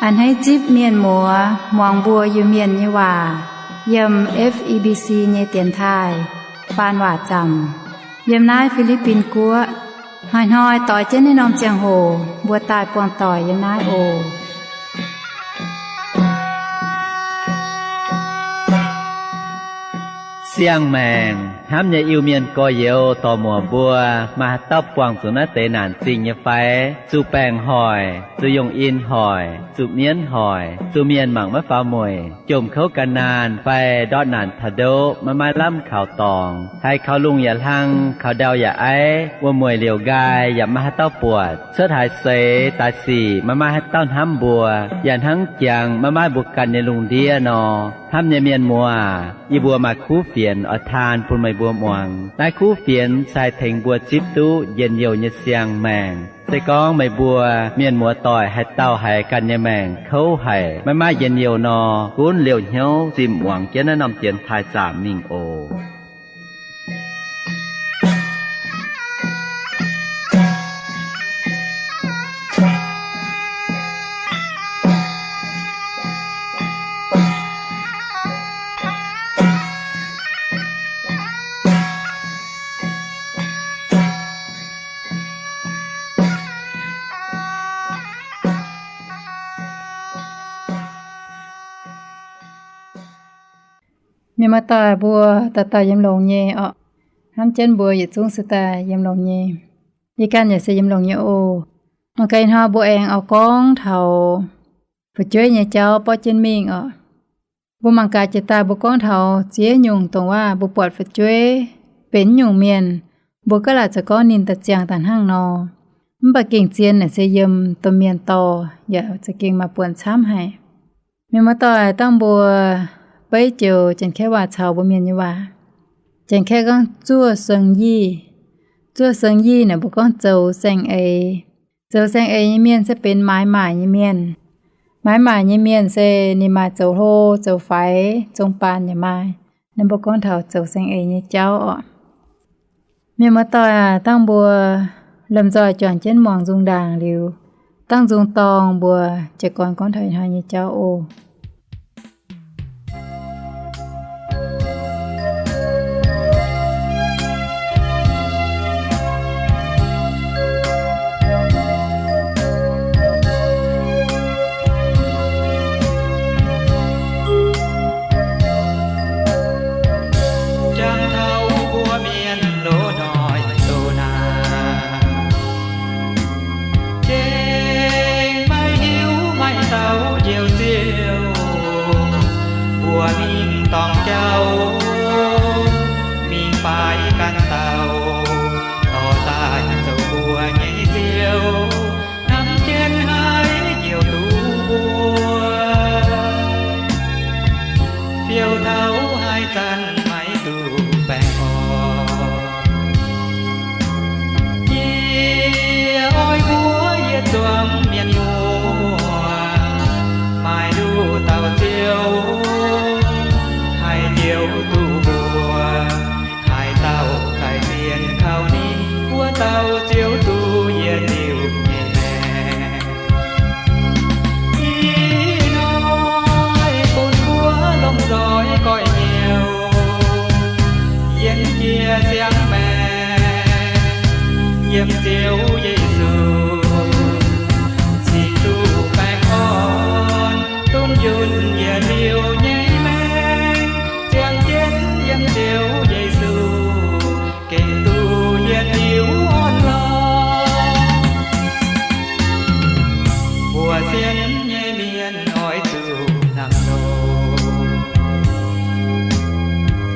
A'hneiv zipv mienh muoz muangx mbuo Iu-Mienh nyei waac yiem F E B C nyei dienx taaih faan waac zaamc yiem naaiv Fi^li^bin Guoqv. Hnoi-hnoi doix jienv naaiv norm ziangh hoc mbuo daaih buangh doic yiem naaiv oc. Siang-maengc hnamv nyei Iu-Mienh gorx-youz dorc-muoc mbuo, maaih haaix dauh buangh zuqc naaiv deix naanc zingh nyei fai? Zuqc baengc hoic, zuqc yungh in hoic, zuqc mienv hoic, zuqc mienh mangc maiv faaux mueic, jomc kouv gan naanh fai ndortv naanc taux ndoqv maiv maaih lamh kaux dorngx, haiz kaux lungh yaac hlang, kaux ndau yaac aiv, wuom-mueic liouc nqaai yaac maiv maaih haaix dauh buatc, cuotv haaix seix daaih sic maiv maaih haaix dauh hnamv mbuo, yaac hnangv jangx maiv maaih mbuo ganh nyei lungh ndiev nor. Hnamv nyei mienh muoz, yie mbuo maaih kuv fienx oix taan bun meih mbuo muangx. Naaiv kuv fienx se haih tengx mbuo zipv duqv njien-youh nyei siang-maengc. Se gorngv meih mbuo mienh muoz-doic haaix dauh haiz ganh nyei maengc kouv haic, maiv maaih njien-youh nor, gunv liouh hnyouv zinh muangx jienv naaiv norm dienx taaih zaamc mingh oc. Mienh muoz-doic mbuo dauh dauh yiem longx nyei orqc. Hnamv jienv mbuo yietc zungv se daaih yiem longx nyei. Yie ganh yaac se yiem longx nyei oc. Mangc gaax ih hnoi mbuo aengx oix gorngv taux fu'jueiv nyei jauv borqv jienv mingh orqc. Mbuo mangc gaax jiex daaih mbuo gorngv taux ziex nyungc dongh waac mbuo buatc fu'jueiv benx nyungc mienh, mbuo gaav laaic zoux gorngv ninh daaih ziangh daaih hnangv nor. Mv baac gengh zien naaic se yiem domh mienh dorh yaac za'gengh maaih buonc camv haic. Mienh muoz-doic, dangh mbuo beiv joux Janx-Kaeqv waac caux mbuo Mienh nyei waac. Janx-Kaeqv gorngv zuoqv seng yih. Zuoqv seng yih naaic mbuo gorngv zoux saeng-eix. Zoux saeng-eix nyei mienh se benx maaiz maaic nyei mienh. Maaiz maaic nyei mienh se ninh maaih zoux hlo, zoux faix, zong baan yaac maaih. Naaiv mbuo gorngv taux zoux saeng-eix nyei jauv orqc. Mienh muoz-doic aac, dangh mbuo lomh nzoih juangc jienv muangx nzung ndaangc liuz, dangh nzung dorngh mbuo jiez gorn gorngv taux ih hnoi nyei jauv oc. Jangx taux mbuo mienh loz-hnoi doh naanc, gengh maiv hiuv maaih dauh njoux Ziouv. Mbuo mingh dorngc jauv, mingh faix ganh dauh, dorh daaih zoux mbuo nyei Ziouv, hnamv jienv haiz njoux duqv mbuo, fiou taux haaix zanc maiv duqv baengh orn. Yie oix mbuox yietc zuangx mienh muoz, maaih nduqc dauh Ziouv haih njoux duqv mbuo. Haaix dauh daaih sienx kaux ninh, wuov dauh Ziouv duqv yietc liuz nyei maengc. Ih hnoi bun mbuo lomh nzoih goiv-nyouv, yienx jiex siang-maengc yiem Ziouv Yesu, cingx duqv baengh orn, duqv yunh yietc liuz nyei maengc. Ziangh jienv yiem Ziouv Yesu, gengh duqv yietc liuz orn-lorqc. Mbuo sienx nyei mienh oix zuqc hnangv nor,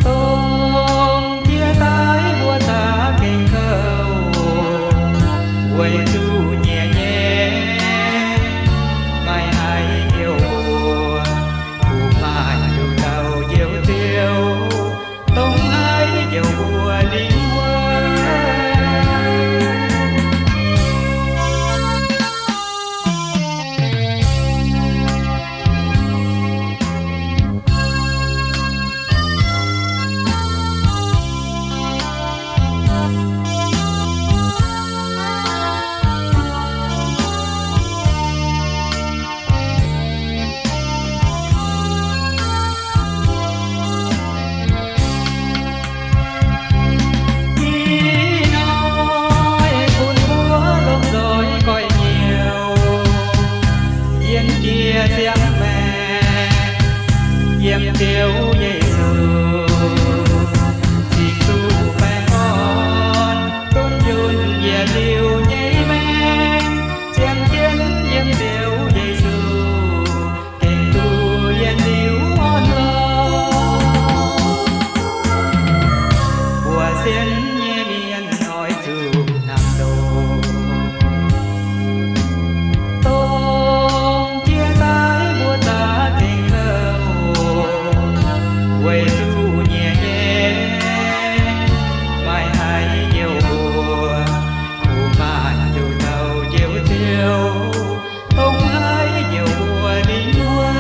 dongh jiex daaih mbuo za'gengh kouv, weic zuqc nyiec nyei, maiv haih heuc mbuo kuh maa Yiem Ziouv Yesu, cingx duqv baengh orn, dunv yunh yietc liuz nyei maengc, zien jienv yiem Ziouv Yesu, gengh duqv yietc liuz orn lorqc. Mbuo sienx nyei mienh oix zuqc hnamv ndoh, dongh jiex daaih mbuo za'gengh kouv, weic zuqc nyiex nyei maaih haiz njoux mbuo, kuv maanc nduqc taux njoux Ziouv, dongh haiz njoux mbuo ninh wuov.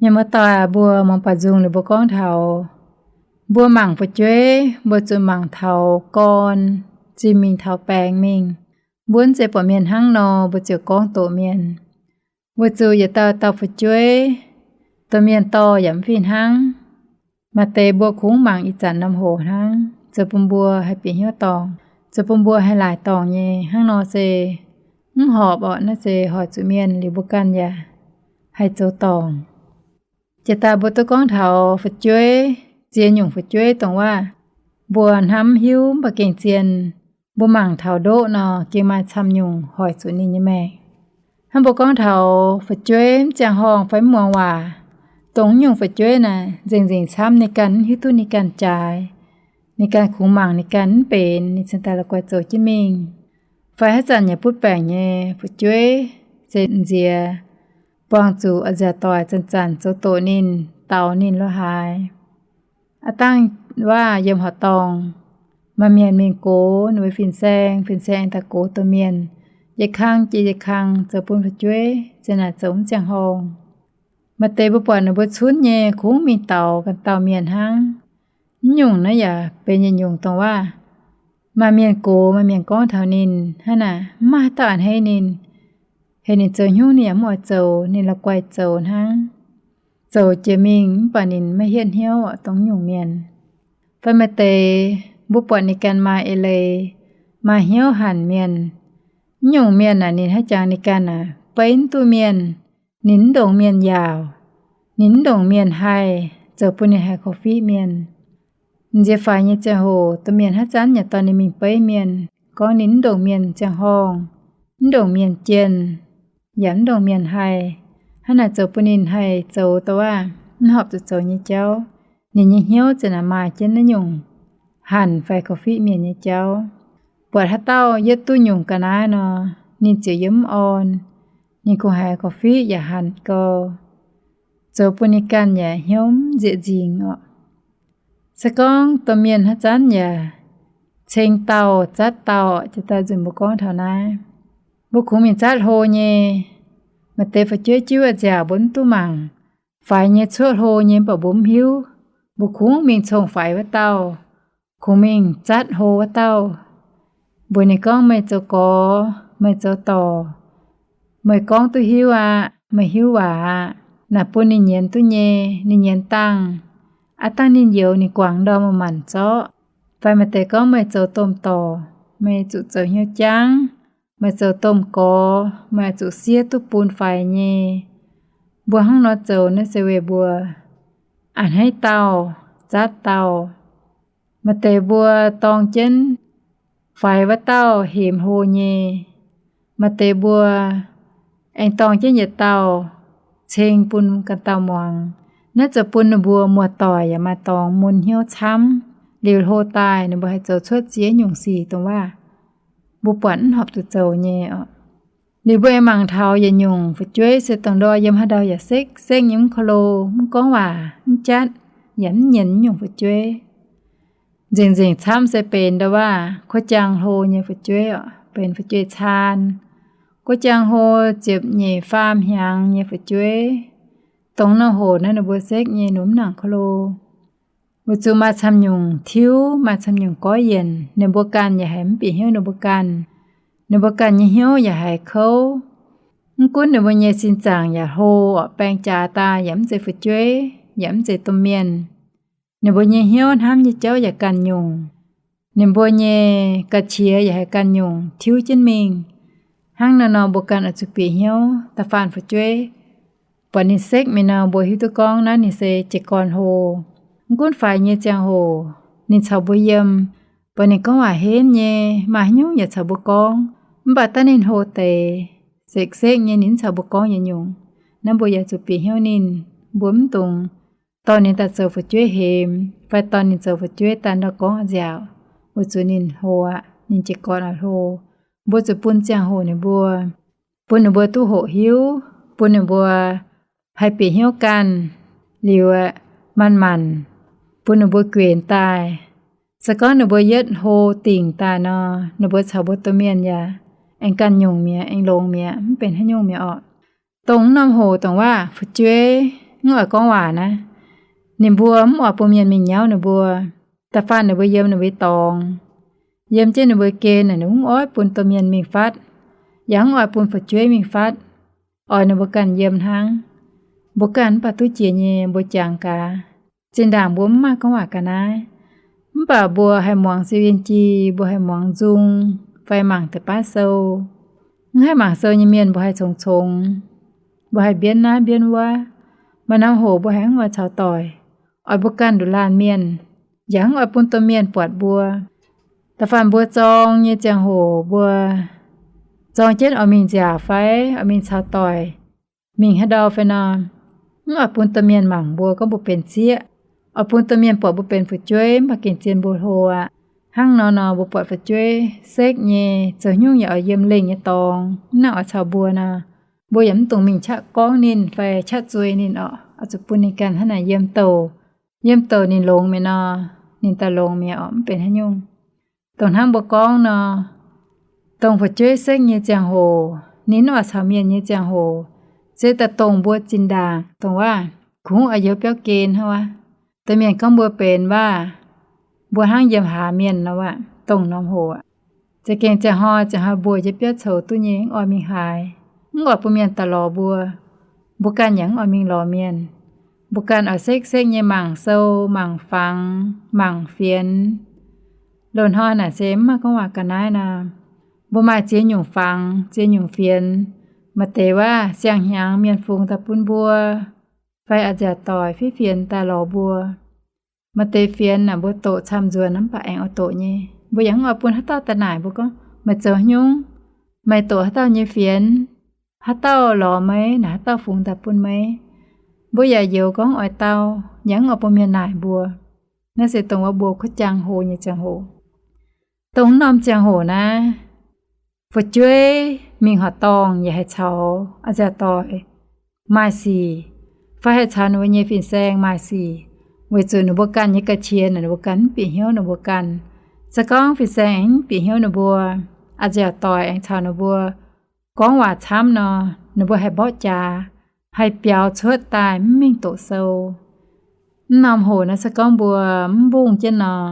Mienh muoz-doic, mbuo mangc baaux nzung liuz mbuo gorngv taux, mbuo mangc fu'jueiv mbuo zuqc mangc taux gorn, zinh mingh taux baengx mingh. Mbuo mv zeiz buatc mienh hnangv nor mbuo ziouc gorngv doqc mienh. Weic zuqc yietc dauh dauh fu'jueiv, domh mienh dorh yaac mv fih hnangv. Maaih deix mbuo kungx mangc ih zanc norm hoc hnangv, zoux bun mbuo haih bieqc hnyouv dorngc, zoux bun mbuo haih laaic dorngc nyei. Hnangv nor se mv horpc orqc. Naaiv se hoic zuqc mienh liuz mbuo ganh yaac haih zoux dorngc. Jiex daaih mbuo duqv gorngv taux fu'jueiv, ziex nyungc fu'jueiv dongh waac mbuo hnamv hiuv mv baac gengh zien, mbuo mangc taux ndoqv nor gengh maaih camv nyungc hoic zuqc ninh nyei maengc. Hnangv mbuo gorngv taux fu'jueiv mv ziangh horngh fai mv muangx waac, dongh nyungc fu'jueiv naaic nzengc-nzengc camv ninh ganh mv hiuv duqv ninh ganh jaaix, ninh ganh kungx mangc ninh ganh mv benx, ninh cingx daaih la'guaih zoux jienv mingh. Fai haaix zanc yaac butv baengc nyei fu'jueiv se nziex, buangh zuqc a'nziaauc doic zanc-zanc zoux doqc ninh, daux ninh lo haaix. Aav dangh waac yiem horqc dorngh, maaih mienh mingh gox ninh mbuo fin-saeng, fin-saeng aengx daaih gox domh mienh, yietc kang jiex yietc kang zoux bun fu'jueiv zinh naaic zoux mv ziangh horngh. Maaih deix mbuo buatc ninh mbuo cunv nyei kungx mingh daux ganh dauh mienh hnangv. Mv nyungc naaiv yaac benx yietc nyungc dongh waac maaih mienh gox, maaih mienh gorngv taux ninh hnangv naaic, mv maaih haaix dauh a'hneiv ninh. Heuc ninh zoux hnyouv ninh yaac mv oix zoux, ninh la'guaih zoux hnangv. Zoux jiex mingh mv baac ninh maiv hietv hnyouv dongh nyungc mienh. Fai maaih deix mbuo buatc ninh ganh maaih eix leiz, maaih hnyouv hanc mienh. Mv nyungc mienh naaic ninh haaix jangx ninh ganh naaic beiv mv duqv mienh, ninh mv ndongc mienh yaauc, ninh mv ndongc mienh haih, zoux bun ninh haih korv-fiqv mienh. Nziex faix nyei ziangh hoc domh mienh haaix zanc yaac dorh ninh mingh beiv mienh, gorngv ninh mv ndongc mienh ziangh horngh, mv ndongc mienh jienh, yaac mv ndongc mienh haih. Hnangv naaic zoux bun ninh haih zoux dongh waac mv horpc zuqc zoux nyei jauv. Ninh nyei hnyouv zinh naaic maaih jienv naaiv nyungc hanc fai korv-fiqv mienh nyei jauv. Buatc haaix dauh yietv duqv nyungc ga'naaiv nor, ninh ziouc yiem mv orn. Ninh kungx haiz korv-fiqv yaac hanc gau, zoux bun ninh ganh yaac hnyouv mv nzieqc nzingx orqc. Se gorngv domh mienh haaix zanc yaac ceng dauh zatv dauh, jiex daaih nzunc mbuo gorngv taux naaiv, mbuo kungx mingh zatv hlo nyei. Maaih deix fu'jueiv jiuv a'nziaauc mbuo mv duqv mangc. Faix nyei cuotv hlo nyei mv baac mbuo mv hiuv. Mbuo kungx mingh cong-faix wuov dauh, kungx mingh zatv hlo wuov dauh. Mbuox ninh gorngv, meih zoux gorx, meih zoux dorc, meih gorngv duqv hiuv aqv, meih hiuv waac aqv. Naaic bun ninh nyienz duqv nyei, ninh nyienz dangh. Aav dangh ninh youz ninh guangc ndorm maanc zorqv. Fai maaih deix gorngv, meih zoux domh dorc, meih zuqc zoux hnyouv jangv. Meih zoux domh gorx, meih zuqc siev duqv bun faix nyei. Mbuo hnangv nor zoux naaiv se weic mbuo a'hneiv dauh, zatv dauh. Maaih deix mbuo dorng jienv faix wuov dauh hemx hlo nyei. Maaih deix mbuo aengx dorng jienv yietc dauh ceng bun ganh dauh muangx. Naaiv zoux bun ninh mbuo muoz-doic yaac maaih dorngx mun hnyouv camv. Liuz hlo daaih ninh mbuo haih zoux cuotv ziex nyungc sic dongh waac mbuo buatc mv horpc zuqc zoux nyei oc. Liuz mbuo aengx mangc taux yietc nyungc fu'jueiv se dongh ndor yiem haaix ndau yaac sekv-sekv nyei, mv ko lo, mv gorngv waac, mv jatv, yaac mv nyienz nyungc fu'jueiv. Nzengc-nzengc camv se benx ndau waac guoqv-jaang hlo nyei fu'jueiv oc, benx fu'jueiv caan. Guoqv-jaang hlo ziepc nyeic faam hnyangx nyei fu'jueiv, dongh nor hoc naaiv ninh mbuo sekv nyei nor mv nangc ko lo. Weic zuqc maaih camv nyungc tiuv, maaih camv nyungc gorqv-yienc, ninh mbuo ganh yaac haiz mv bieqc hnyouv ninh mbuo ganh. Ninh mbuo ganh nyei hnyouv yaac haiz kouv. Mv gunv ninh mbuo nyei sin zaangc yaac hlo, baeng jaax daaih yaac mv zeiz fu'jueiv, yaac mv zeiz domh mienh. Ninh mbuo nyei hnyouv hnamv nyei jauv yaac ganh nyungc. Ninh mbuo nyei ga'qiex yaac haih ganh nyungc tiuv jienv mingh. Hnangv naaiv nor mbuo ganh oix zuqc bieqc hnyouv. Da'faanh fu'jueiv, buatc ninh sekv mingh nor, mbuo hiuv duqv gorngv naaiv ninh se jiez gorn hlo. Mv gunv faix nyei ziangh hoc ninh caux mbuo yiem, buatc ninh gorngv waac henv nyei, maaih haaix nyungc yaac caux mbuo gorngv. Mv baac daaih ninh hlo deix, sekv-sekv nyei ninh mv caux mbuo gorngv yietc nyungc. Naaiv mbuo yaac zuqc bieqc hnyouv ninh. Mbuo mv dungx dorh ninh daaih zoux fu'jueiv hemx, fai dorh ninh zoux fu'jueiv daaih ndau gorngv a'nziaauc, weic zuqc ninh hlo aqv, ninh jiez gorn oix hlo. Mbuo zuqc bun ziangh hoc ninh mbuo, bun ninh mbuo duqv hoqc hiuv, bun ninh mbuo haih bieqc hnyouv ganh liuz aeqv, manc-manc bun ninh mbuo guenx daaih. Se gorngv ninh mbuo yietv hlo dingc daaih nor, ninh mbuo caux mbuo domh mienh yaac aengx ganh nyungc mi'aqv, aengx longx mi'aqv, mv benx haaix nyungc mi'aqv orqc. Dongh wuov norm hoc dongh waac fu'jueiv mv oix gorngv waac naaiv, ninh mbuo mv oix bun mienh mingh nyauv ninh mbuo. Da'faanh ninh mbuo yiem ninh mbuo dorngx, yiem jienv ninh mbuo gen naaic, ninh mv oix bun domh mienh mingh fatv, yaac mv oix bun fu'jueiv mingh fatv, oix ninh mbuo ganh yiem hnangv. Mbuo ganh mv baac duqv jiex nyei, mbuo jangx gaax. Zinh ndaangc mbuo mv maaih gorngv waac ga'naaiv, mv baac mbuo haih muangx Sieqv Yien Jih, mbuo haih muangx nzung, fai mangc deix baav sou. Mv haih mangc sou nyei mienh mbuo haih congx-congx, mbuo haih mbienv naaiv mbienv wuov. Maaih norm hoc mbuo haih mv oix caux doic, oix mbuo ganh nduqc laanh mienh, yaac mv oix bun domh mienh buatc mbuo. Da'faanh mbuo zorng nyei ziangh hoc mbuo zorng jienv oix mingh nziaauc fai oix mingh caux doic, mingh haaix ndau fai nor, mv oix bun domh mienh mangc mbuo gorngv mbuo benx sieqv. Oix bun domh mienh buatc mbuo benx fu'jueiv mv baac gengh zien mbuo hlo aqv. Hnangv nor nor mbuo buatc fu'jueiv sekv nyei, zoux haaix nyungc yaac oix yiem lengh nyei dorngx, mv nangc oix caux mbuo nor, mbuo yaac mv dungx mingh qaqv gorngv ninh fai qaqv zuei ninh orqc. Oix zuqc bun ninh ganh hnangv naaic yiem douc. Yiem douc ninh longx mi'aqv nor, ninh daaih longx mi'aqv orqc, mv benx haaix nyungc. Dongh hnangv mbuo gorngv nor, dongh fu'jueiv sekv nyei ziangh hoc, ninh mv oix caux mienh nyei ziangh hoc, se daaih dongh mbuo zinh ndaangc dongh waac kungx oix youz biauv gen hnangv wuov. Deix mienh gorngv mbuo benx waac, mbuo hnangv yiem hlaax mienh nor waac, dongh norm hoc aqv. Za'gengh ziangh hnoi ziangh hnoi mbuo jienv biauv coux duqv nyei, mv oix mingh haaix, mv oix bun mienh daaih lorz mbuo. Mbuo ganh yaac mv oix mingh lorz mienh. Mbuo ganh oix sekv-sekv nyei mangc sou, mangc fangx, mangc fienx. Loz-hnoi naaic se mv maaih gorngv waac ga'naaiv nor, mbuo maaih ziex nyungc fangx, ziex nyungc fienx. Maaih deix waac siang-hnyangx mienh fungx daaih bun mbuo, fai a'nziaauc doic fiev fienx daaih lorz mbuo. Maaih deix fienx naaic mbuo doqc camv-nzuonx mv baac aengx oix doqc nyei. Mbuo yaac mv oix bun haaix dauh daaih naaic mbuo gorngv, meih zoux haaix nyungc? Meih doqc haaix dauh nyei fienx? Haaix dauh lorz meih? Naaic haaix dauh fungx daaih bun meih? Mbuo yaac youz gorngv oix dau, yaac mv oix bun mienh naaic mbuo. Naaiv se dongh wuov mbuo kuv jangx hlo nyei ziangh hoc. Dongh wuov norm ziangh hoc naaiv, fu'jueiv mingh horqc dorngh yaac haih caux a'nziaauc doic maaih sic, fai haih caux ninh mbuo nyei fin-saeng maaih sic, weic zuqc ninh mbuo ganh nyei ga'qiex naaic ninh mbuo ganh mv bieqc hnyouv ninh mbuo ganh. Se gorngv fin-saeng aengx mv bieqc hnyouv ninh mbuo, a'nziaauc doic aengx caux ninh mbuo gorngv waac camv nor, ninh mbuo haih mborqv jaax, haih biaux cuotv daaih mv mingh doqc sou. Mv norm hoc naaiv se gorngv mbuo mv mbungh jienv nor,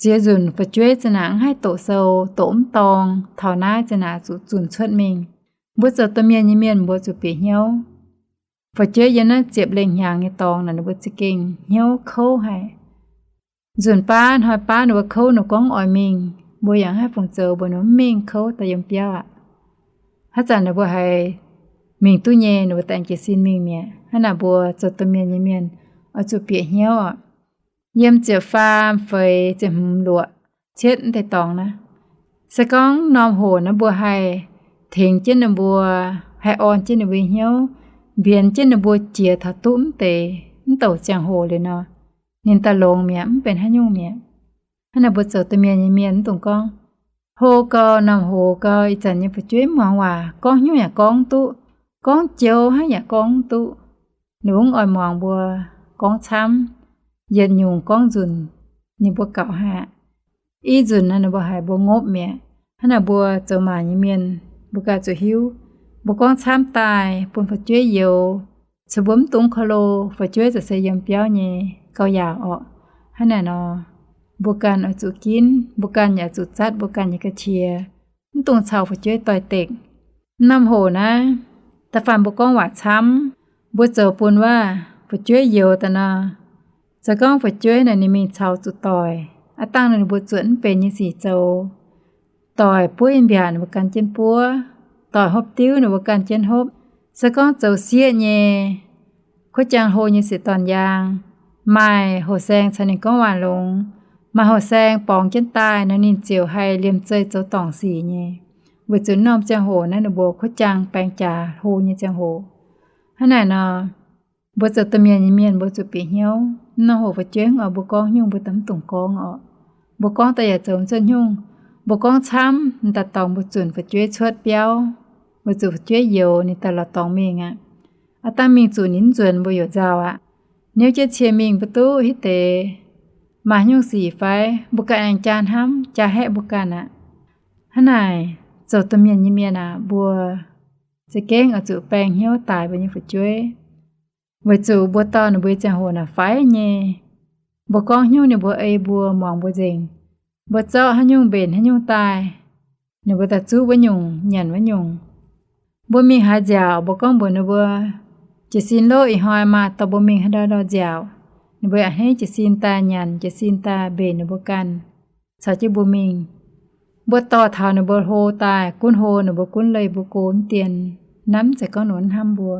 ziex nzunc fu'jueiv za'naaic mv haih doqc sou, doqc mv dorng, taux naaiv za'naaic zuqc zunc cuotv mingh. Mbuo zoux domh mienh nyei mienh mbuo zuqc bieqc hnyouv. Fu'jueiv yiem naaiv ziepc lengh hnyangx nyei dorngx naaic ninh mbuo za'gengh hnyouv kouv haic. Nzunc baav hnoi baav ninh mbuo kouv ninh gorngv oix mingh, mbuo yaac mv haih fungc zoux, mbuox ninh mv mingh, kouv daaih yiem biauv aqv. Haaix zanc ninh mbuo haiz mingh duqv nyei, ninh mbuo daaih jiez sin mingh mi'aqv. Hnangv naaic mbuo zoux domh mienh nyei mienh oix zuqc bieqc hnyouv oc. Yiem ziepc faam, feix, ziepc hmz, luoqc, cietv mv deix dorngx naaiv, se gorngv norm hoc naaiv mbuo haih tengx jienv ninh mbuo, haih orn jienv ninh mbuo hnyouv, mbienx jienv ninh mbuo jiex taux duqv mv deix, mv douc ziangh hoc liuz nor, ninh daaih longx mi'aqv, mv benx haaix nyungc mi'aqv. Hnangv naaic mbuo zoux domh mienh nyei mienh mv dungx gorngv, hlo gau, norm hoc gau, ih zanc nyei fu'jueiv mv muangx waac, gorngv hnyouv yaac gorngv mv duqv, gorngv joux hnangv yaac gorngv mv duqv. Ninh mbuo mv oix muangx mbuo gorngv camv, yietc nyungc gorngv nzunc ninh mbuo gaux haic. I nzunc naaiv ninh mbuo haiz mbuo ngopv mi'aqv. Hnangv naaic mbuo zoux maaic nyei mienh mbuo ganh zuqc hiuv, mbuo gorngv camv daaih bun fu'jueiv youx, caux mbuo mv dungx korv-lo, fu'jueiv za'gengh se yiem biauv nyei gauh yaauc orqc. Hnangv naaic nor, mbuo ganh oix zuqc ginv, mbuo ganh yaac zuqc zatv mbuo ganh nyei ga'qiex, mv dungx caux fu'jueiv doix-dekc. Norm hoc naaiv, da'faanh mbuo gorngv waac camv, mbuo zoux bun wuov fu'jueiv youx daaih nor, se gorngv fu'jueiv naaic ninh mingh caux zuqc doic, aav dangh ninh mbuo zuotc mv benx nyei sic zoux. Doic buov in mbiaatc ninh mbuo gan jienv buov, doic hopv diuv ninh mbuo gan jienv hopv. Se gorngv zoux sieqv nyei, kuov jaang hlo nyei siec dorn yaang, maaih houh saeng caux ninh gorngv waac longx, maaih houh saeng borngz jienv daaih nor, ninh ziouc haih liemh zeih zoux dorngc sic nyei. Weic zuqc norm ziangh hoc naaiv ninh mbuo kuov jaang baeng jaax hlo nyei ziangh hoc. Hnangv naaic nor, mbuo zoux domh mienh nyei mienh mbuo zuqc bieqc hnyouv. Mv norm hoc fu'jueiv oix mbuo gorngv nyungc mbuo daaih mv dungx gorngv oc. Mbuo gorngv daaih yaac zoux mv cuotv nyungc. Mbuo gorngv camv, m'daaih dorngx mbuo zunc fu'jueiv cuotv biauv, weic zuqc fu'jueiv youx ninh daaih lorz dorngx mingh aqv. Aav dangh mingh zuqc ninh mv nzuonx mbuo yaac nzauh aqv. Niouv jienv cie mingh mbuo duqv hiuv deix maaih nyungc sic fai mbuo ganh aengx jaa hnamv, jaa haeqv mbuo ganh aqv. Hnangv naaic, zoux domh mienh nyei mienh aac, mbuo za'gengh oix zuqc baeng hnyouv daaix mbuo nyei fu'jueiv. Weic zuqc mbuo dorh ninh mbuo nyei ziangh hoc naaic faix nyei. Mbuo gorngv nyungc ninh mbuo ei mbuo, muangx mbuo nzengc. Mbuo zorqv haaix nyungc mbenc haaix nyungc daaih, ninh mbuo daaih zuqv wuov nyungc nyanc wuov nyungc. Mbuo mingh haaix nziaauc mbuo gorngv mbuox ninh mbuo, jiez sin loh, ih hnoi maaih dorh mbuo mingh haaix ndau ndau nziaauc. Ninh mbuo yaac hneiv jiez sin daaih nyanc, jiez sin daaih mbenc ninh mbuo ganh, caux jienv mbuo mingh. Mbuo dorh taux ninh mbuo hlo daaih, gunv hlo ninh mbuo gunv leih mbuo go mv dien, namv zeiz gorngv ninh mbuo hnamv mbuo.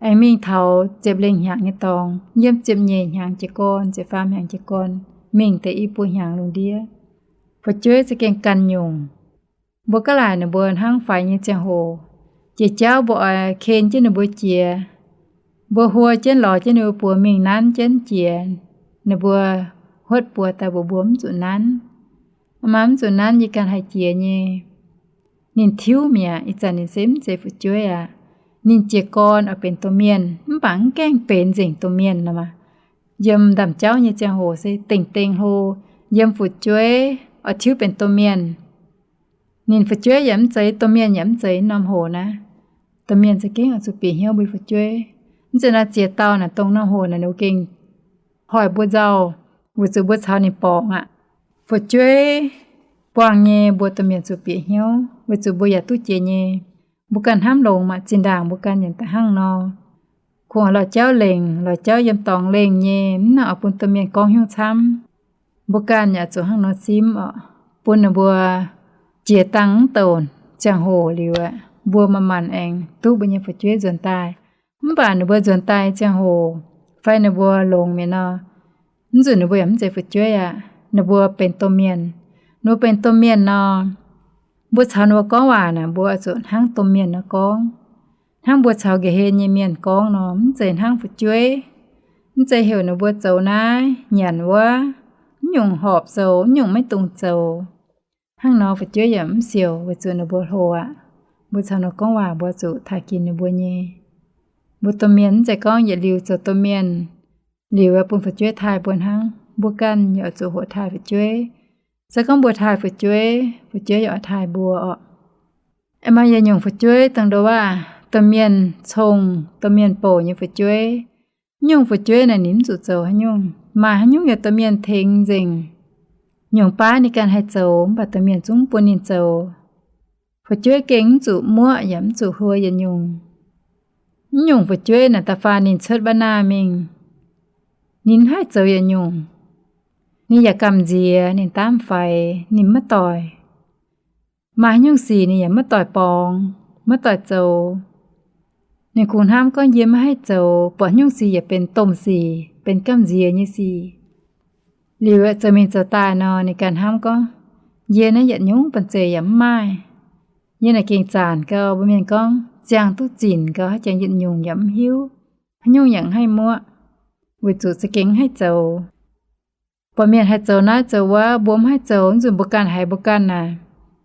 Aengx mingh taux ziepc lengh hnyangx nyei dorngx, yiem ziepc nyeic hnyangx jiez gorn, ziepc faam hnyangx jiez gorn, mingh deix i buo hnyangx lungh ndiev. Fu'jueiv za'gengh ganh nyungc. Mbuo gaav laaic ninh mbuo hnangv faix nyei ziangh hoc, jiex jauv mbuo oix ken jienv ninh mbuo jiex. Mbuo huo jienv lorz jienv ninh mbuo buoz mingh nanv jienv jiex. Ninh mbuo huotv buoz daaih mbuox mbuo mv zuqc nanv. Maa mv zuqc nanv, yie ganh haih jiex nyei. Ninh tiuv mi'aqv. Ih zanc ninh se mv zeiz fu'jueiv aqv. Ninh jiez gorn oix benx domh mienh, mv baac mv gaengh benx nzengc domh mienh nor maah. Yiem ndaamv-jauv nyei ziangh hoc se dengh dengh hlo, yiem fu'jueiv oix tiuv benx domh mienh. Ninh fu'jueiv yaac mv zeiz, domh mienh yaac mv zeiz norm hoc naaiv. Domh mienh za'gengh oix zuqc bieqc hnyouv mbuo fu'jueiv. Mv zeiz naaiv ziex dauh naaic dongh norm hoc naaic ninh gengh hoic mbuo nzauh, weic zuqc mbuo caux ninh borngz aqv. Fu'jueiv buangh nyei, mbuo domh mienh zuqc bieqc hnyouv, weic zuqc mbuo yaac duqv jiex nyei. Mbuo ganh hnamv longx maah, zinh ndaangc mbuo ganh yaac daaih hnangv nor. Kungx lorz jauv lengc, lorz jauv yiem dorngx lengh nyei, mv nangc oix bun domh mienh gorngv hnyouv camv. Mbuo ganh yaac zuqc hnangv nor simv oc, bun ninh mbuo jiex dangh mv douc ziangh hoc liuz aeqv, mbuo manc-manc aengx duqv mbuo nyei fu'jueiv nzuonx daaih. Mv baac ninh mbuo nzuonx daaih ziangh hoc fai ninh mbuo longx mi'aqv nor, mv nzunc ninh mbuo yaac mv zeiz fu'jueiv aqv. Ninh mbuo benx domh mienh. Ninh mbuo benx domh mienh nor, mbuo caux ninh mbuo gorngv waac naaic, mbuo oix zuqc hnangv domh mienh nor gorngv. Hnangv mbuo caux nqa'hlen nyei mienh gorngv nor, mv zeiz hnangv fu'jueiv. Mv zeiz heuc ninh mbuo zoux naaiv nyanc wuov, mv nyungc horpc zoux, mv nyungc maiv dungx zoux. Hnangv nor fu'jueiv yaac mv siouc, weic zuqc ninh mbuo hlo aqv. Mbuo caux ninh gorngv waac mbuo zuqc taaih ginx ninh mbuo nyei. Mbuo domh mienh mv zeiz gorngv yietc liuz zoux domh mienh liuz bun fu'jueiv taaih mbuo hnangv. Mbuo ganh yaac zuqc hoqc taaih fu'jueiv. Se gorngv mbuo taaih fu'jueiv, fu'jueiv yaac oix taaih mbuo orqc. Aengx maaih yietc nyungc fu'jueiv dongh nduov waac domh mienh cong, domh mienh bouc nyei fu'jueiv. Nyungc fu'jueiv naaic ninh mv zuqc zoux haaix nyungc. Maaih haaix nyungc yaac domh mienh tengx nzengc. Nyungc baav ninh ganh haih zoux mv baac domh mienh zungv bun ninh zoux. Fu'jueiv gengh mv zuqc muoqv yaac mv zuqc hluo yietc nyungc. Mv nyungc fu'jueiv naaic da'faanh ninh cuotv mba'naah mingh, ninh mv haih zoux yietc nyungc. Ninh yaac gamh nziex, ninh daamv faix, ninh maiv doic. Maaih haaix nyungc sic ninh yaac maiv doic borngz, maiv doic zoux. Ninh kungx hnamv gorngv yie maiv haih zoux, buatc haaix nyungc sic yaac benx domh sic, benx gamh nziex nyei sic. Liuz aeqv, zoux mingh zoux daaih nor, ninh ganh hnamv gorngv, yie naaiv yietc nyungc banh zeic yaac mv maaih. Yie naaic gengh zaanc gau, mbuo mienh gorngv ziangh duqv zinc gau, haaix jangx yietc nyungc yaac mv hiuv, haaix nyungc yaac mv haih muoqv, weic zuqc za'gengh mv haih zoux. Buatc mienh haih zoux naaiv zoux wuov, mbuo mv haih zoux, nzunc mbuo ganh haiz mbuo ganh naaic,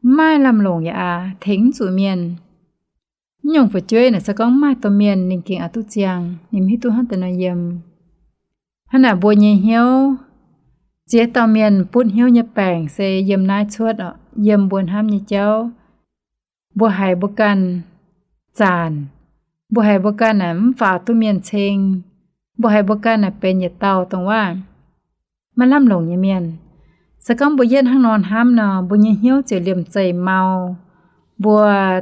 mv maaih lamh longc yaac aax, tengx mv zuqc mienh. Mv nyungc fu'jueiv naaic se gorngv mv maaih domh mienh ninh gengh aqc duqv ziangh, ninh mv hiuv duqv hnangv deix nor yiem. Hnangv naaic mbuo nyei hnyouv, ziex dauh mienh butv hnyouv nyei baengc se yiem naaiv cuotv oc, yiem mbuo hnamv nyei jauv. Mbuo haiz mbuo ganh zaanc, mbuo haiz mbuo ganh naaic mv faaux duqv mienh ceng, mbuo haiz mbuo ganh naaic benx yietc dauh dongh waac maiv lamh longc nyei mienh. Se gorngv mbuo yietv hnangv nor hnamv nor, mbuo nyei hnyouv ziouc liemh zeih mau. Mbuo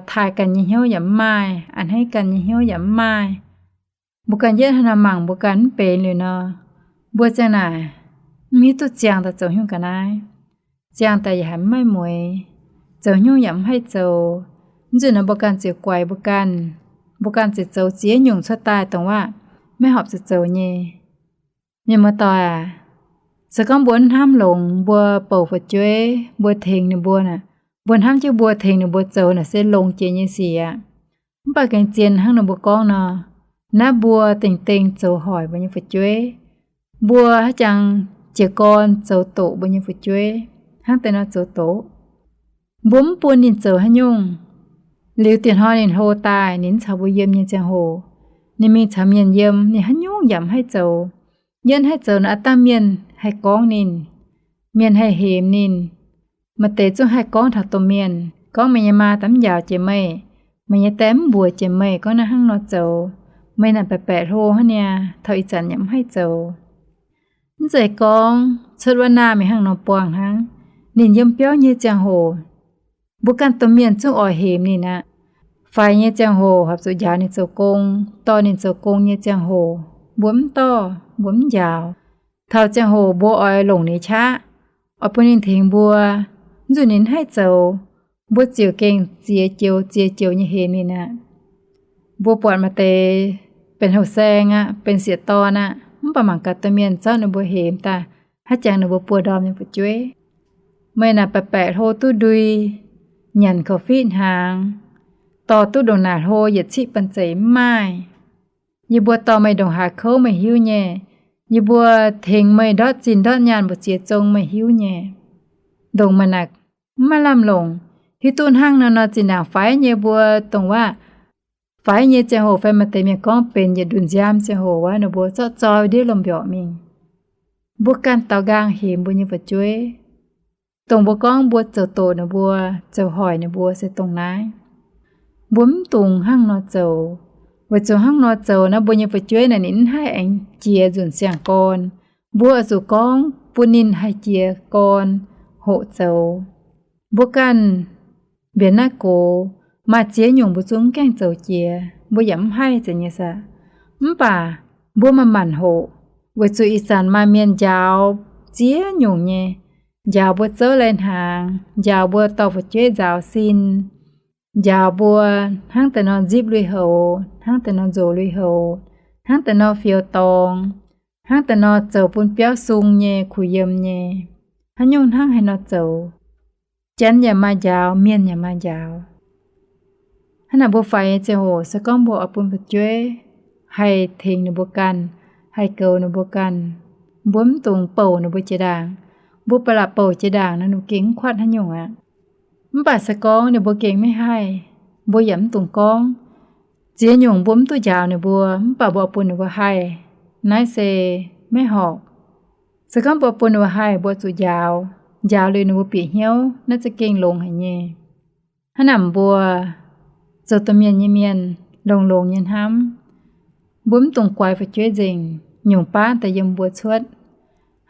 taaih ganh nyei hnyouv yaac mv maaih, a'hneiv ganh nyei hnyouv yaac mv maaih. Mbuo ganh yietv hnangv nor mangc mbuo ganh mv benx liuz nor, mbuo ziang naaic mv hiuv duqv ziangh daaih zoux nyungc ga'naaiv. Ziangh daaih yaac haiz mv maaih mueix, zoux nyungc yaac mv haih zoux. Mv nzunc nor mbuo ganh ziouc guaix mbuo ganh, mbuo ganh ziouc zoux ziex nyungc cuotv daaih dongh waac maiv horpc zuqc zoux nyei. Mienh muoz-doic aac, se gorngv mbuo hnamv longx, mbuo bouc fu'jueiv, mbuo tengx ninh mbuo naaic, mbuo hnamv jienv mbuo tengx ninh mbuo zoux naaic se longx jiex nyei sic aqv. Mv baac gengh zien hnangv nor mbuo gorngv nor, naaiv mbuo dengh dengh zoux hoic mbuo nyei fu'jueiv. Mbuo haaix jangx jiez gorn zoux doqc mbuo nyei fu'jueiv, hnangv deix nor zoux doqc, mbuo mv bun ninh zoux haaix nyungc. Liuz dieh hnoi ninh hlo daaih, ninh mv caux mbuo yiem nyei ziangh hoc, ninh mingh caux mienh yiem, ninh haaix nyungc yaac mv haih zoux. Yiem haih zoux nor, aav dangh mienh haih gorngv ninh, mienh haih hemx ninh. Maaih deix zungv haih gorngv taux domh mienh gorngv, meih nyei maa daaih mv njaaux jiex meih, meih nyei die mv mbuox jiex meih gorngv naaiv hnangv nor zoux, meih naaic baeqc baeqc hlo hnangv niaa, taux ih zanc yaac mv haih zoux. Mv zeiz gorngv cuotv wuov naah mingh hnangv nor buangh hnangv. Ninh yiem biauv nyei ziangh hoc, mbuo ganh domh mienh zungv oix hemx ninh aqv. Faix nyei ziangh hoc horpc zuqc njaaux ninh zoux gong, dorh ninh zoux gong nyei ziangh hoc, mbuo mv dorh, mbuo mv njaaux. Taux ziangh hoc mbuo oix longc ninh qaqv, oix bun ninh tengx mbuo, mv nzunc ninh mv haih zoux, mbuo ziouc gengh ziex joux ziex joux nyei hemx ninh aqv. Mbuo buatc maaih deix benx houh saeng aqv, benx sieqv dorn aqv, mv baac mangc gaax domh mienh zorqv ninh mbuo hemx daaih, haaix jangx ninh mbuo buo ndorm nyei fu'jueiv. Meih naaic baeqc baeqc hlo duqv ndui, nyanc korv-fiqv hnaangx, dorh duqv ndongc naaic hlo yietc ciqv banh zeic mv maaih. Yie mbuo dorh meih ndongc haaix kouv meih hiuv nyei. Yie mbuo tengx meih ndortv zinh ndortv nyaanh mbu'ziex zong meih hiuv nyei. Ndongc meih naaic mv maaih lamh longc, hiuv duqv hnangv nor nor zinh ndaangc faix nyei mbuo dongh waac, faix nyei ziangh hoc fai maaih deix mienh gorngv benx yietc ndunh nziaamv ziangh hoc wuov, ninh mbuo zorqv zoi ndiev lomh mbiorqc mingh. Mbuo ganh daaux nqaang hemx mbuo nyei fu'jueiv. Dongh mbuo gorngv mbuo zoux doqc ninh mbuo, zoux hoic ninh mbuo se dongh naaiv. Mbuo mv dungx hnangv nor zoux. Weic zuqc hnangv nor zoux naaiv, mbuo nyei fu'jueiv naaic ninh mv haih aengx jiex nzunc siang-gorn. Mbuo oix zuqc gorngv bun ninh haih jiex gorn hoqc zoux. Mbuo ganh mbienx naaiv gox, maaih ziex nyungc mbuo zungv mv gaengh zoux jiex, mbuo yaac mv haih zeiz nyei saah. Mv baac mbuo manc-manc hoqc, weic zuqc ih zanc maaih mienh njaaux ziex nyungc nyei, njaaux mbuo zouv lai-hnaangx, njaaux mbuo dorh fu'jueiv nzaaux sin, njaaux mbuo hnangv deix nor nzipv lui-houx, hnangv deix nor nzox lui-houx, hnangv deix nor fioux dorngx, hnangv deix nor zoux bun biauv sung nyei, kuh yiem nyei, haaix nyungc hnangv haaix nor zoux. Janx yaac maaih njaaux, mienh yaac maaih njaaux. Hnangv naaic mbuo faix nyei ziangh hoc se gorngv mbuo oix bun fu'jueiv haih tengx ninh mbuo ganh, haih goux ninh mbuo ganh. Mbuo mv dungx bouc ninh mbuo jiex ndaangc. Mbuo ba'laqc bouc jiex ndaangc nor, ninh mbuo gengh mv kuatv haaix nyungc aqv. Mv baac se gorngv ninh mbuo gengh maiv haih, mbuo yaac mv dungx gorngv. Ziex nyungc mbuo mv duqv njaaux ninh mbuo, mv baac mbuo oix bun ninh mbuo haih, naaiv se maiv horpc. Se gorngv mbuo bun ninh mbuo haih, mbuo zuqc njaaux. Njaaux liuz ninh mbuo bieqc hnyouv, naaiv za'gengh longx haic nyei. Hnangv naaic mbuo zoux domh mienh nyei mienh, longx-longx nyei hnamv. Mbuo mv dungx guaix fu'jueiv nzengc, nyungc baav daaih yiem mbuo cuotv.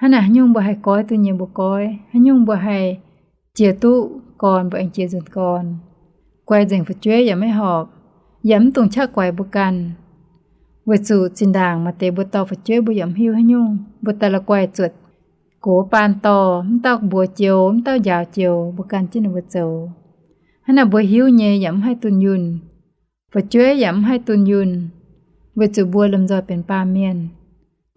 Hnangv naaic haaix nyungc mbuo haih goiv duqv nyei mbuo goiv, haaix nyungc mbuo haih jiex duqv gorn mbuo aengx jiex nzunc gorn. Guaix nzengc fu'jueiv yaac maiv horpc, yaac mv dungx qaqv guaix mbuo ganh. Weic zuqc zinh ndaangc maaih deix mbuo dorh fu'jueiv mbuo yaac mv hiuv haaix nyungc, mbuo daaih la'guaih zuotc gox baan dorh, mv dauh mbuox joux, mv dauh njaaux joux, mbuo gan jienv ninh mbuo zoux. Hnangv naaic mbuo hiuv nyei yaac mv haih dunh yunh, fu'jueiv yaac mv haih dunh yunh, weic zuqc mbuo lomh nzoih benx baamh mienh.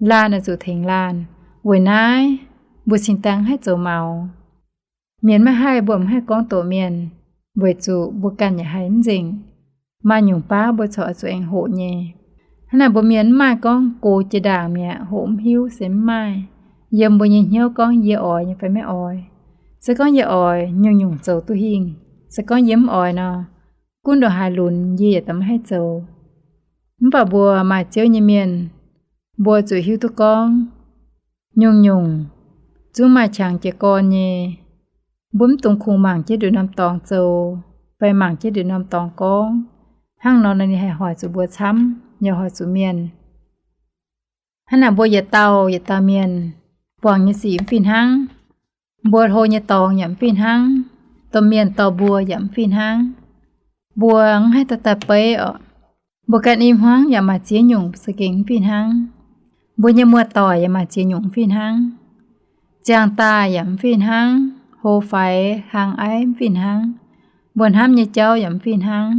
Laanh oix zuqc tengx laanh. Weic naaiv mbuo cingx daaih mv haih zoux maux. Mienh maiv haih, mbuo mv haih gorngv doqc mienh, weic zuqc mbuo ganh yaac haih mv nzengc. Maaih nyungc baav mbuo corc oix zuqc aengx hoqc nyei. Hnangv naaic mbuo mienh mv maaih gorngv gox jiex ndaangc mi'aqv, hoqc mv hiuv se mv maaih. Yiem mbuo nyei hnyouv gorngv yie oix nyei fai maiv oix. Se gorngv yie oix, nyungc-nyungc zoux duqv hingh. Se gorngv yie mv oix nor, gunv ndongc haaix lunx yie yietc daaih maiv haih zoux. Mv baac mbuo maaih Ziouv nyei mienh, mbuo zuqc hiuv duqv gorngv nyungc-nyungc zungv maaih qangx jiez gorn nyei. Mbuo mv dungx kungx mangc jienv nduqc norm dorngx zoux, fai mangc jienv nduqc norm dorngx gorngv. Hnangv nor ninh haih hoic zuqc mbuo camv, yaac hoic zuqc mienh. Hnangv naaic mbuo yietc dauh yietc dauh mienh buangh nyei sic mv fih hnangv. Mbuo hlo nyei dorngx yaac mv fih hnangv. Domh mienh dorh mbuo yaac mv fih hnangv. Mbuo mv haih daaih daaih beiv orqc. Mbuo ganh i hmuangv yaac maaih ziex nyungc za'gengh mv fih hnangv. Mbuo nyei muoz-doic yaac maaih ziex nyungc mv fih hnangv. Ziangh daaih yaac mv fih hnangv, hlo faix hlang aiv mv fih hnangv. Mbuo hnamv nyei jauv yaac mv fih hnangv.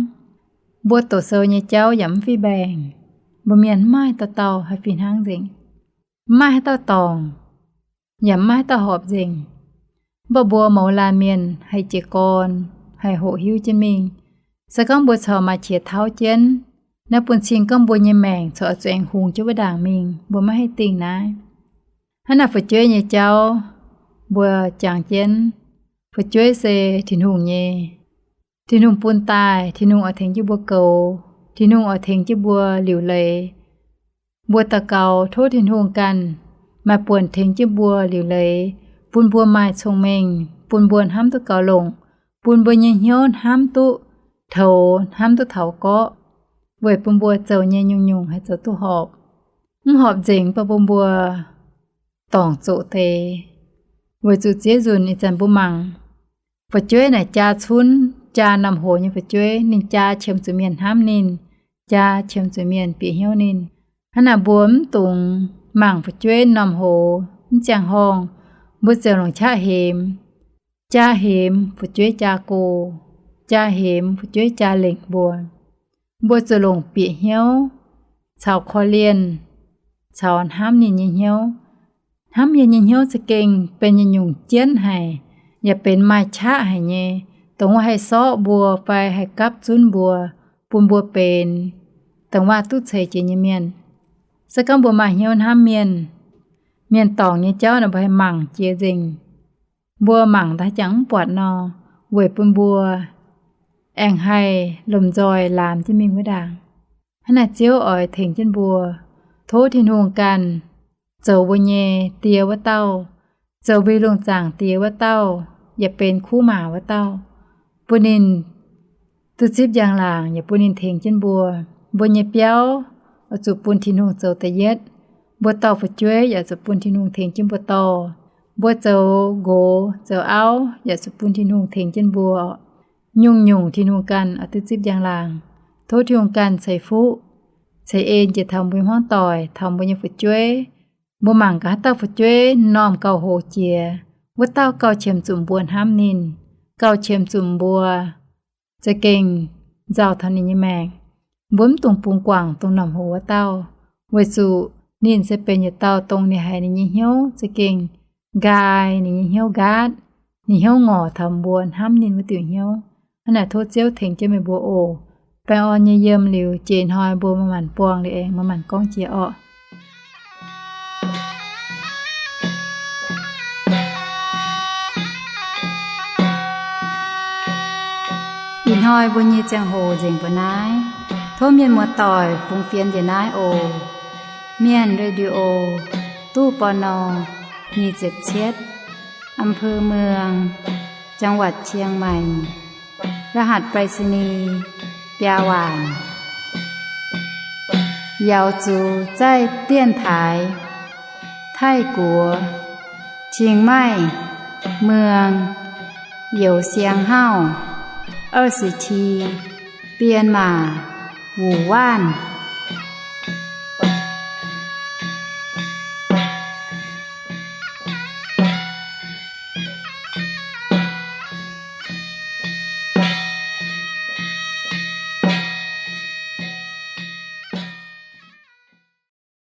Mbuo doqc sou nyei jauv yaac mv fih mbaengc. Mbuo mienh mv maaih dauh dauh haih fih hnangv nzengc. Mv maaih haaix dauh dorngc, yaac mv maaih haaix dauh horpc nzengc. Mv baac mbuo mouz laanh mienh haih jiez gorn, haih hoqc hiuv jienv mingh. Se gorngv mbuo corc maaih qiex tauv jienv, naaiv bun cing gorngv mbuo nyei maengc corc oix zuqc aengx hungx jienv wuov ndaangc mingh, mbuo maiv haih dingh naaiv. Hnangv naaic fu'jueiv nyei jauv, mbuo jangx jienv, fu'jueiv se Tin-Hungh nyei. Tin-Hungh bun daaih, Tin-Hungh oix tengx jienv mbuo goux, Tin-Hungh oix tengx jienv mbuo liuc leiz. Mbuo daux gaux tov Tin-Hungh ganh maaih buonc tengx jienv mbuo liuc leiz, bun mbuo maaih cong-mengh, bun mbuo hnamv duqv gaux longc, bun mbuo nyei hnyouv hnamv duqv toux, hnamv duqv taux gorqv, weic bun mbuo zoux nyei nyungc-nyungc haih zoux duqv horpc. Mv horpc nzengc bun mbuo dorngc zoqc deix, weic zuqc ziex nzunc ih zanc mbuo mangc fu'jueiv naaic jaa cunv, jaa norm hoz nyei fu'jueiv, ninh jaa qiemx zuqc mienh hnamv ninh, jaa qiemx zuqc mienh bieqc hnyouv ninh. Hnangv naaic mbuo mv dungx mangc fu'jueiv norm hoz mv ziangh horngh, mbuo ziouc longc qaqv hemx, jaa hemx fu'jueiv jaa go, jaa hemx fu'jueiv jaa lengc mbuo. Mbuo zuqc longc bieqc hnyouv caux korv-lienh caux hnamv ninh nyei hnyouv. Hnamv mienh nyei hnyouv za'gengh benx yietc nyungc jienv haic, yaac benx maaih qaqv haic nyei, dongh wuov haih sorqv mbuo fai haih gapv zunv mbuo, bun mbuo benx dongh wuov duqv ceix jiez nyei mienh. Se gorngv mbuo maaih hnyouv hnamv mienh, mienh dorngc nyei jauv naaic mbuo haih mangc jiex nzengc. Mbuo mangc daaih jangx mv buatc nor, weic bun mbuo aengx haih lomh nzoih laamx jienv mingh wuov ndaangc. Hnangv naaic Ziouv oix tengx jienv mbuo. Tov Tin-Hungh ganh zoux mbuo nyei Die wuov dauh, zoux mbuo lungh zaangc Die wuov dauh, yaac benx kuv maac wuov dauh, bun ninh duqv zipv njang-laangc, yaac bun ninh tengx jienv mbuo. Mbuo nyei biauv oix zuqc bun Tin-Hungh zoux da'yietv. Mbuo dorh fu'jueiv yaac zuqc bun Tin-Hungh tengx jienv mbuo dorh. Mbuo zoux nqox zoux auv yaac zuqc bun Tin-Hungh tengx jienv mbuo. Nyungc-nyungc Tin-Hungh ganh oix duqv zipv njang-laangc. Tov Tin-Hungh ganh ceix fuqv ceix en jiex taux mbuo nyei hmuangv doic, taux mbuo nyei fu'jueiv. Mbuo mangc gaax haaix dauh fu'jueiv m'normh gauh hoz jiex, wuov dauh gauh qiemx zuqc mbuo hnamv ninh, gauh qiemx zuqc mbuo za'gengh nzauh taux ninh nyei maengc. Mbuo mv dungx bungx guangc dongh m'normh hoz wuov dauh, weic zuqc ninh se benx yietc dauh dongh ninh haiz ninh nyei hnyouv za'gengh nqaai, ninh nyei hnyouv nqaatv, ninh hnyouv ngorc taux mbuo hnamv ninh wuov diuc hnyouv. Hnangv naaic tov Ziouv tengx jienv meih mbuo oc. Baengh orn nyei yiem liuz, jiex hnoi mbuo maaih maanc buangh liuz aengx maaih maanc gorngv jiex orqc. Ih hnoi mbuo nyei ziangh hoc nzengc mbuo naaiv. Tov mienh muoz-doic fungx fienx njiec naaiv oc. Mienh Radio, ตู้ ปณ. nyic ziepc cietv, อำเภอเมือง จังหวัดเชียงใหม่ รหัสไปรษณีย์ biaa waanc. 瑶族在电台 Taiv-Guoqv เชียงใหม่เมือง Youh Siang Hauv 二十七 Bienh Maac Wuc Waanv.